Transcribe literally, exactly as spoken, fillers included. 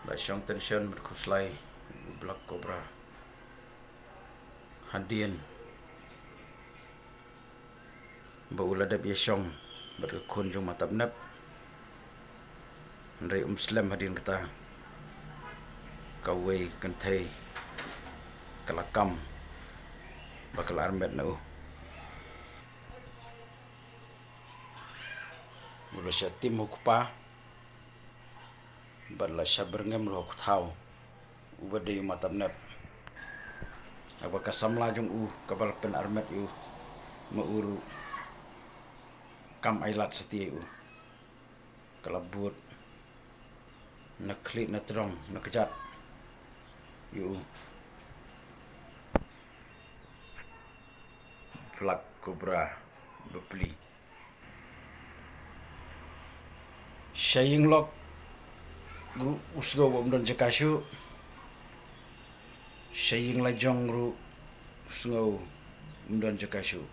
La shong tension bad khuslai u Black Cobra hadien ba u la dep ïashong bad ka khun jong Matapnep. Hynrei um slem hadien kata, kawei kynthei ka la kam ba ka la armet na u. U la shah tim ha u kpa bad la shah byrngem ruh ha u kthaw, uba dei u Matapnep. Haba ka samla jong u kaba la pynarmet ïa u, ma u ruh kam ailad satia ïa u. Ka la bud na khlieh na trong na kjat ïa u Black Cobra bapli. Sha ïing lok ruh u sngew ba um don jaka shuh. Sha ïing la jong ruh u sngew um don jaka shuh.